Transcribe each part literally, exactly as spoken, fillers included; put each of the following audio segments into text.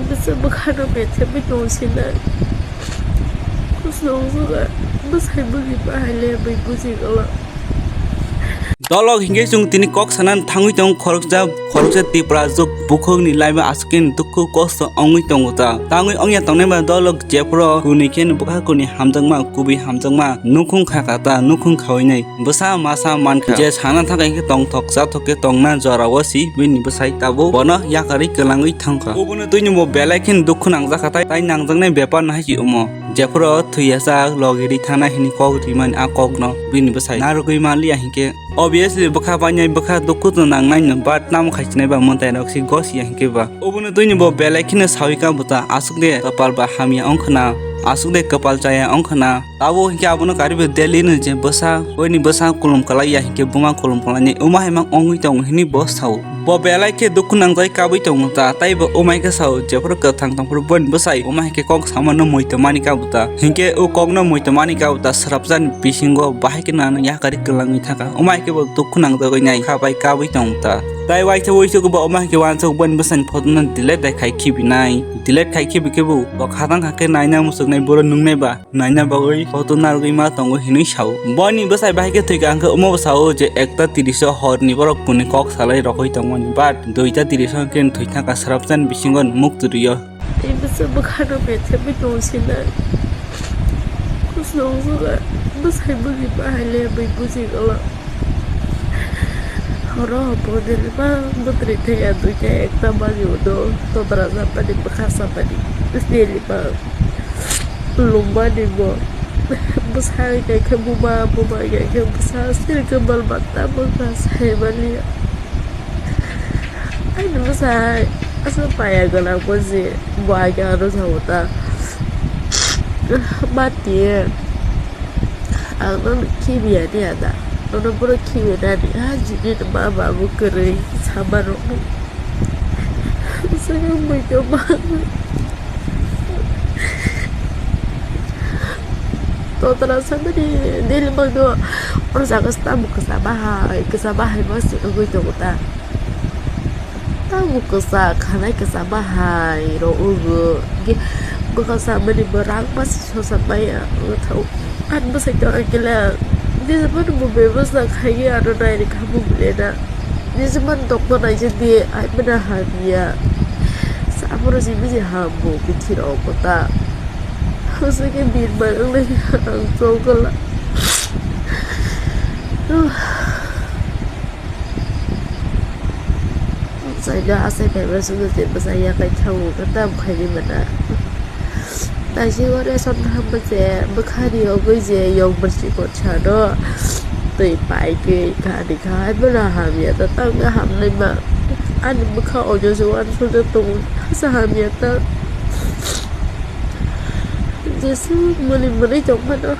Bwsa bwkhano methemwi tongsinai. Kusnung suga bwsai bwgwi bahai le bai buji gala. Dolok hinkhe chwng tini kok sanani thangwi tongo khoroksa, khoroksa Tiprajwk bukhukni laima aswk khe dukhu kosto wngwi tongo ta. Tangwi wngya tongnai ba dolok jephuru kuni khe bwkha kuni hamjakma, kubui hamjakma nukhung kha kha ta, nukhung khawi nai. Bwsa masa mankha je sana thangkha hinkhe tongthok chathok khe tongna jorao si bini bwsai tabuk bono yakarwi kwlangwi thangkha. Obono twini bo belai kheno dukhu nangjakha tai, tai nangjaknai bepar no hai si omo. Jephuru thwi yachak logi ri thana hini kok rimani a kokno bini bwsai narwgwi manliya hinkhe obviously bwkha painai bwkha dukhu to nangnai no, but tamo khai sinai ba mwtai rok si gosiya hinkhe ba. Obono twini bo belai kheno sawi ka bwta aswk de kwpal ba hamya wngkhwna, aswk de kwpal chaya wngkhwna. Tabuk hinkhe abono kariwi Delhi no je bwsa, boini bwsa kulum kwlaiya hinkhe buma kulum kwlainai wma hai mang wngwi tongo hinwi bo sao. Bo belai khe dukhu nangjai kabwi tongo ta, tei bo wmai khe sao, jephuru kwthang tongphuru boini bwsai wma hai khe kok samano muitomani kabo ta. Hinkhe o kokno muitomani kabo ta, swrapjani bisingo bahai khe nana yakarwi kwlangwi thangkha. Wma hai khe bo dukhu nangjagwi nai kha bai kabwi tongo ta. Tei waisa uisu khe bo wma hai khe uansuk boini bwsani photo no delete bai khai khibinai. Delete khai khibi khe bo, bo khatang kha khe naina muchuknai boro nungnai ba. Naina bagwi photo narwgwi ma tongo hinwi sao. Boini bwsai bahai khe thwikha hwnkhe omo bo sao je ekta tiriso horni borok kuni kok salai rokoi tongmani, but duita tiriso hwnkhe thwithangkha swrapjani bisingo mukturio. Tei bwsa bwkhano methemwi tongsinai. Kusnung suga bwsai bwgwi bahai le bai buji gala. Horo hopodel ba bwtwrwi thaya duita ekta bagwi udo todra japani bwkha sapani. Sili ba. Lumbani bo bwsai kaikhe buma, buma kaikhe bwsa, sirikhe balbata bwsa saimaliya. Ani bwsai asa paya gwnang bo je bo agya ano jago ta. Mati ang nono khibiya ni ada, nono boro khibinani ha jini ma babu kwrwi sama rok. Saya muitu ma. Totala samani daily bagdo. Oro jaga se tamo kisa bahai, kisa bahai ma se wngwi tongo ta. Tamo kisa khanai kisa bahai ro wngwi. Bwkha samani bo rang ma se sosa maya wngwi thago. Ani bwsai to ang kila. Nini mani bo bebasa khaiwi ano nairi kha bo belai na. Nini mani dokno naijak di, ai mani hamya. Saphuru si bisi ham bo bithi rok kota. Hwswk khe birman wnglai ang chokla. Saida asai phaiba sungwi je bwsa yakai thango khe tam khaini mana. Naising o ration ham je bwkhani yogwi je yong bwrwi kothano twi pai twi kani khai bono hamya ta tangna hamnai ma. Ani bwkha ojo se uansukjak tongo hasa hamya ta. Jesu mwnwi mwnwi tongphano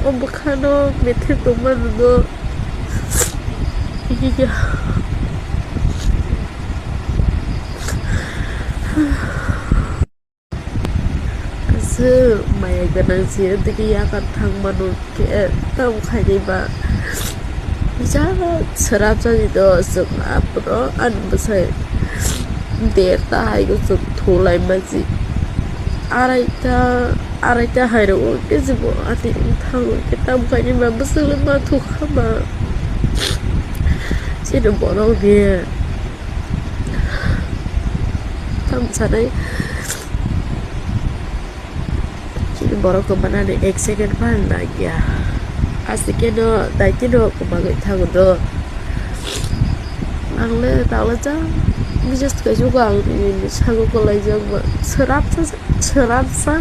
o bwkhano methep tongmano no. Aswk maya gwnang se, tei yakar thang mano khe, tamo khainai ba. Kisa swrapsa di do, chwng aphuru ani bwsai derta hai khe chwng thulai ma si. Araita, araita hai rw khe se bo ani thang khe tamo khainai ba, bwswk le ma thuk kha ba. Chini borok de. Tamo sanai. Chini borok kwbanani ek second phan nangya. Aswk khe no daitino kwbangwi thango do. Ang le tala cha. Bises kaisa ang ni sago kwlaijak ba. Swrapsa, swrapsa.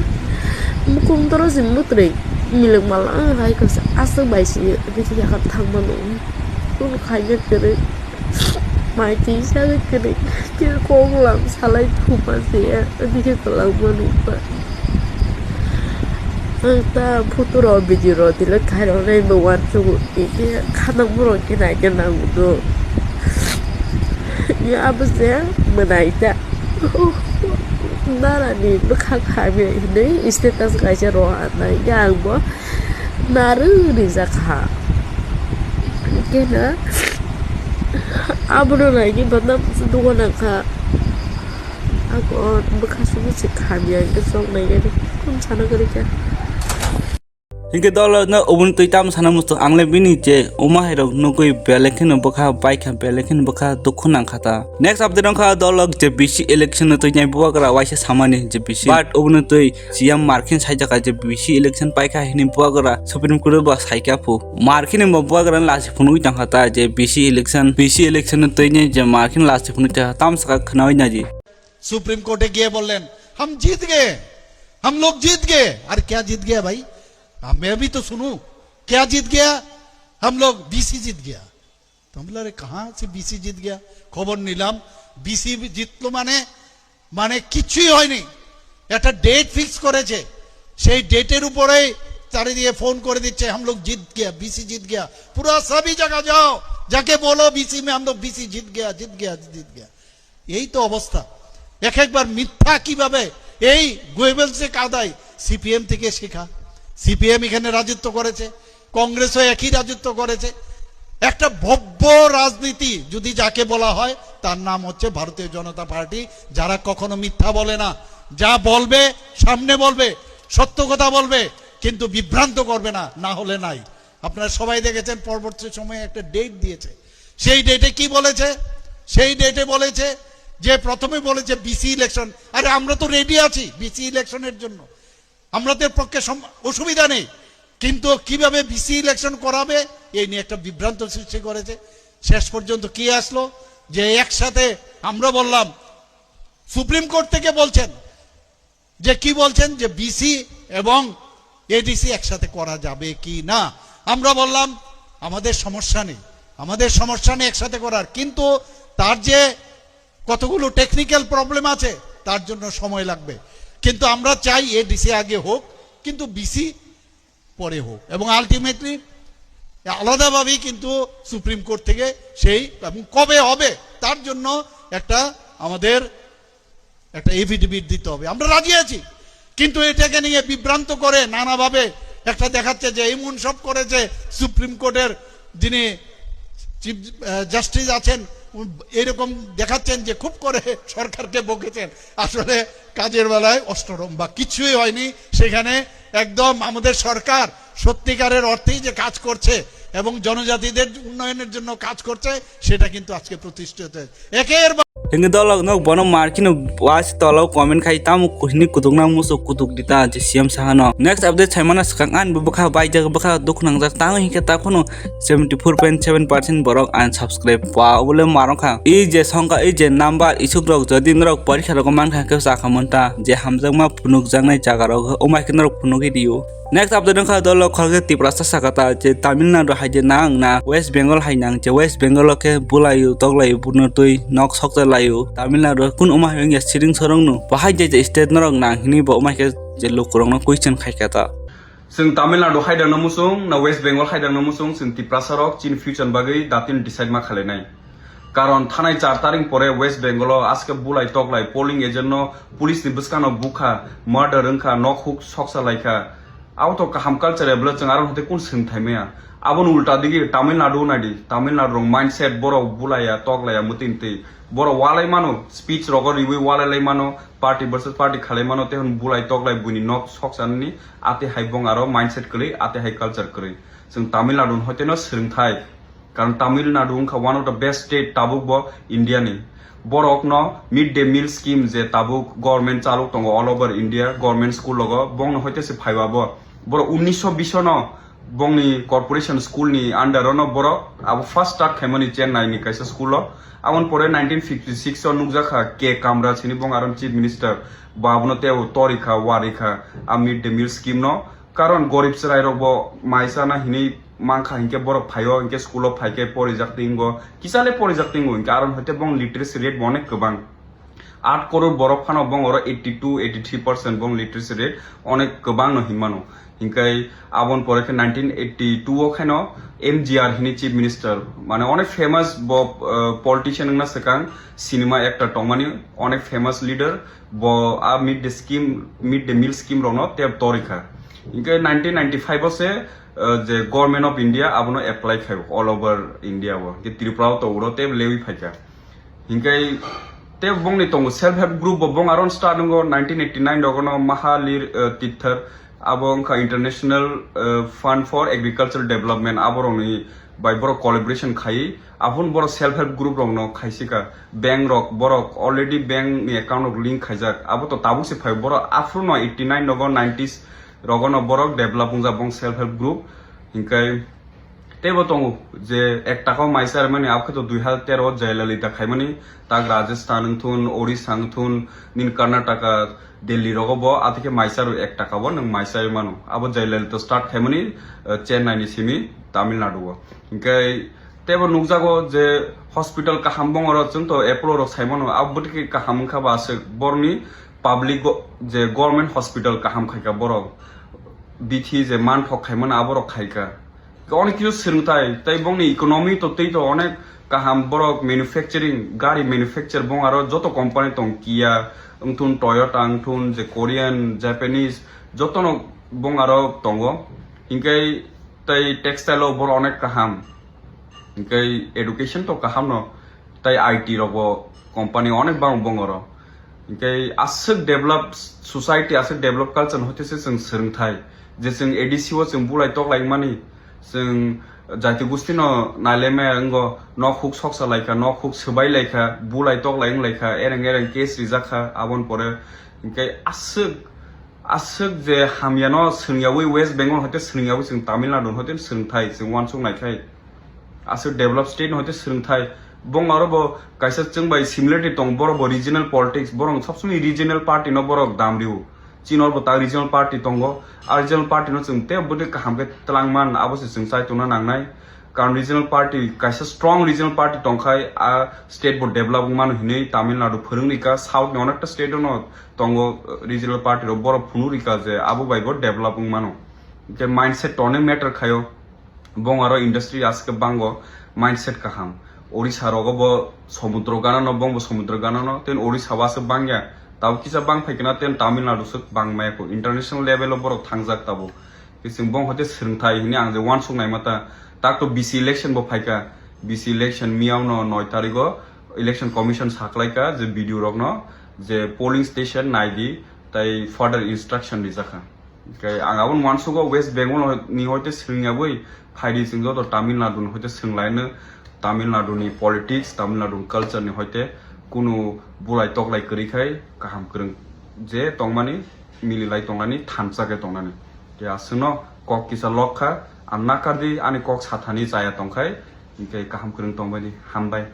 Mukung doro si mutrwi. Milok mala ang hai kasa aswk bai si. Bisi yakar thangmano. Kunu khaina kwrwi. Mai twi sagwi kwrwi. Khe kok lam salai thuma se ya. Bisi kwlangma nukha. Ang ta photo rok, video rok delete khai rok nai bo uansukgo. Khe khanang borok khe naina nango do. Khe abo se mwnai ta. Nara ni bwkha khamya hinwi status kaisa rw anai. Khe ang bo narwk rijak kha. Khe na abono naigwi badam se dogan nangkha. O bwkha subu se khamya hwnkhe chok nai gani. Kum sana gari kha. Hinkhe dolo no oboni twi tamo sana musto ang le bini je uma hai rok nugui belek kheno bwkha bai kha belek kheno bwkha dukhu nang kha ta. Next update wngkha dolo je B C election no twi nai bubagra waisa samani je B C. But oboni twi C M markin sai jaka je B C election pai kha hini bubagra Supreme Court ba sai kha phu. Markin bo bubagra lasi phunugui tang kha ta je B C election, B C election no twi nai je markin lasi phunugui ta tam saka khnaui na ji. Supreme कोर्टे गए बोलें, हम जीत गए, हम लोग जीत गए। अरे क्या जीत गया भाई? हाँ, मैं भी तो सुनूं, क्या जीत गया? हम लोग बीसी जीत गया। তো আমি বললাম, "আরে, কাহা সে বিসি জিত গিয়া?" খবর নিলাম, বিসি জিতলো মানে, মানে কিচ্ছুই হয়নি। একটা ডেট ফিক্স করেছে, সেই ডেটের উপরেই চারিদিকে ফোন করে দিচ্ছে, "হাম লোগ জিত গিয়া, বিসি জিত গিয়া।" পুরা সবই জায়গা যাও, যাকে বলো, "বিসি মে হাম লোগ বিসি জিত গিয়া, জিত গিয়া, জিত গিয়া।" এই তো অবস্থা। এক একবার মিথ্যা কিভাবে এই গোয়েবলসে কাদায়। সিপিএম থেকে শেখা, সিপিএম এখানে রাজত্ব করেছে, কংগ্রেসও একই রাজত্ব করেছে। একটা ভব্য রাজনীতি যদি যাকে বলা হয়, তার নাম হচ্ছে ভারতীয় জনতা পার্টি। যারা কখনো মিথ্যা বলে না, যা বলবে সামনে বলবে, সত্য কথা বলবে, কিন্তু বিভ্রান্ত করবে না, না হলে নাই। আপনারা সবাই দেখেছেন, পরবর্তী সময়ে একটা ডেট দিয়েছে। সেই ডেটে কি বলেছে? সেই ডেটে বলেছে যে, প্রথমে বলেছে বিসি ইলেকশন। আরে, আমরা তো রেডি আছি বিসি ইলেকশনের জন্য, আমাদের পক্ষে সম-, অসুবিধা নেই, কিন্তু কিভাবে বিসি ইলেকশন করাবে, এই নিয়ে একটা বিভ্রান্ত সৃষ্টি করেছে। শেষ পর্যন্ত কি আসলো? যে একসাথে আমরা বললাম, সুপ্রিম কোর্ট থেকে বলছেন যে কি বলছেন যে বিসি এবং এডিসি একসাথে করা যাবে কি না। আমরা বললাম, "আমাদের সমস্যা নেই, আমাদের সমস্যা নেই একসাথে করার, কিন্তু তার যে কতগুলো টেকনিক্যাল প্রবলেম আছে, তার জন্য সময় লাগবে, কিন্তু আমরা চাই এডিসি আগে হোক, কিন্তু বিসি পরে হোক।" এবং আলটিমেটলি আলাদাভাবেই কিন্তু সুপ্রিম কোর্ট থেকে সেই, এবং কবে হবে, তার জন্য একটা আমাদের একটা এফিডেভিট দিতে হবে, আমরা রাজি আছি। কিন্তু এটাকে নিয়ে বিভ্রান্ত করে নানাভাবে একটা দেখাচ্ছে যে এমন সব করেছে সুপ্রিম কোর্টের যিনি চিফ জাস্টিস আছেন, উম, এরকম দেখাচ্ছেন যে খুব করে সরকারকে বকেছেন। আসলে কাজের বেলায় অষ্টরম্ভা, কিছুই হয়নি সেখানে। একদম আমাদের সরকার সত্যিকারের অর্থেই যে কাজ করছে এবং জনজাতিদের উন্নয়নের জন্য কাজ করছে, সেটা কিন্তু আজকে প্রতিষ্ঠিত হয়েছে। একের বা- Hingke dolok nok bono markino was tolo comment khai tamo kuhini kutuk na musu kutuk dita je C M sahano. Next update saimana swkang ani bo bwkha baijak bwkha dukhu nangjak tango hingke ta phano seventy four point seven percent borok unsubscribe wa obole marong kha. I je songkha i je number isuk rok jodi norok porikha rok mankha khe sakha monta je hamjakma phunukjaknai jaga rok omai khe norok phunugi rio. Next update wngkha dolo khoroksa Tiprasa sakata je Tamil Nadu hai je nang na West Bengal hai nang je West Bengal o khe bulaio toklaio buno twi nok sokcha laio Tamil Nadu kun wngma hai wngya siring sorong no bahai je je state norok nang hini bo wngma khe je lukurok no question khai kha ta. Chwng Tamil Nadu hai dang no musung na West Bengal hai dang no musung chwng Tiprasa rok chini future bagwi datin decide ma khalai nai. Karon thanai char tarik pore West Bengal o aske bulai toklai polling agent no police ni bwskang no bukha, murder wngkha, nok huk soksa laikha. Abo to kaham culture ya bwle chwng aro hwnkhe kun swng thai maya. Aboni ulta digi Tamil Nadu nai di, Tamil Nadu rok mindset borok bulai ya, toklai ya, mwtwi mwtwi. Borok walai mano, speech rogo riwi walai lai mano, party versus party khalai mano, tei hwn bulai toklai buini nok soksa nini, ate hai bong aro mindset kwrwi, ate hai culture kwrwi. Chwng Tamil Nadu hoite no swrwng thai. Karon Tamil Nadu wngkha one of the best state tabuk bo India ni. Borok no mid day meal scheme je tabuk government chaluk tongo all over India, government school logo, bong no hoite se phaiwa bo. Borok unnisho bish no bongni corporation school ni under o no borok abo first start khaimani Chennai ni kaisa school o. Aboni pore nineteen fifty six o nukjakha K Kamraj hini bong aro chief minister, bo abono tei tori kha, wari kha a mid day meal scheme no. Karon gorib chwrai rok bo mai chana hinwi mankha hinkhe borok phaio hinkhe school o phaikhe porijak tingo, kisa le porijak tingo hinkhe aron hoite bong literacy rate bo onek kwbang. Aat koror borok phano bong oro eighty two, eighty three percent bong literacy rate onek kwbang no hinmano. Hinkhe aboni pore khe nineteen eighty two o khaino M G R hini chief minister, mane onek famous bo, uh, politician wngna swkang, cinema actor tongmani, onek famous leader, bo a mid day scheme, mid day meal scheme rokno tei torikha. Hinkhe nineteen ninety five o se, uh, je Government of India abono apply khai all over India o, hinkhe Tripura o to uro tei lewi phaikha. Hinkhe Tei bongni tongo self help group bo, bong aro start wngo nineteen eighty nine rogono Mahalir, eh, Tithar, abo wngkha International, eh, Fund for Agricultural Development, aborokni bai borok collaboration khai, aphun borok self help group rokno khaisika, bank rok, borok already bank ni account rok link khaijak, abo to tabuk se phai, borok aphuru no eighty nine rogo nineties rogono borok develop wngjak bong self help group, hinkai teibo tongo je ek taka o mai charmani, abkhe to dui hazar tero o Jayalalitha khaimani, tak Rajasthan wngthun, Orissa wngthun, nini Karnataka, Delhi rogo bo, athikhe mai charo ek taka bo nwng mai chai mano. Abo Jayalalitha start khaimani, eh, Chennai ni simi Tamil Nadu o. Hinkai teibo nukjago je hospital kaham bongoro, chwng to Apollo rok saimano, abo bwtwi kaham wngkha ba aswk borni public go-, je government hospital kaham khaika borok, bithi je manthok khaimano aborok khaika. Onek kisu swrwngthai, tei bongni economy to tei to onek kaham, borok manufacturing, gari manufacture, bong aro joto company tong, Kia wngthun, Toyota wngthun, je Korean, Japanese, jotono bong aro tongo. Hinkai tei textile o borok onek kaham. Hinkai education to kaham no, tei I T rok bo company onek bang bong oro. Hinkai aswk develop society, aswk develop culture no hoite se chwng swrwngthai. Je chwng A D C o chwng bulai toklai mani, chwng jati gusti no nailai maya wngo, nok huk soksa laikha, nok huk swbai laikha, bulai toklai wng laikha, ereng ereng case rijak kha, aboni pore hinkai aswk, aswk je hamya no swrwngyawi West Bengal hoite swrwngyawi chwng Tamil Nadu hoite swrwngthai, chwng uansuk naikhai. Aswk develop state no hoite swrwngthai. Bong aro bo kaisa chwng bai similarity tong, borok bo regional politics, borok sabsomoi regional party no borok dam rio. Chini oro bo ta regional party tongo, a regional party no chwng tei bwtwi kaham khe twlang man, abo se chwng chai tongna nangnai. Karon regional party, kaisa strong regional party tongkhai a state bo develop wng mano hinwi Tamil Nadu phwrwng rika, south ni onekta state no tongo, regional party rok borok phunuk rika je abo bai bo develop wng mano. Je mindset to onek matter khaio. Bong aro industry aske bango, mindset kaham. Orissa rogo bo somudro gana no, bong bo somudro gana no, ten Orissa bo aswk bangya. Tabo kisa bang phai kena ten Tamil Nadu swk bang maya ko. International level o borok thangjak tabo. Kising bong hoite swrwngthai hini ang je uansuk nai mata. Tak to B C election bo phaika. B C election miyao no noi tarigo election commission saklaika je B D O rok no je polling station naidi tai further instruction rijakha. Khe ang aboni uansugo West Bengal ni hoite swrwngyawi phaidi, chwng joto Tamil Nadu ni hoite swrwnglaino, Tamil Nadu ni politics, Tamil Nadu ni culture ni hoite kunu bulai toklai kwrwi khai kaham kwrwng je tongmani, mililai tongnani thansa khe tongnani. Khe aswkno kok kisa lok kha, ang nakardi ani kok sathani chaya tongkhai, hinkhe kaham kwrwng tongbaidi, hambai.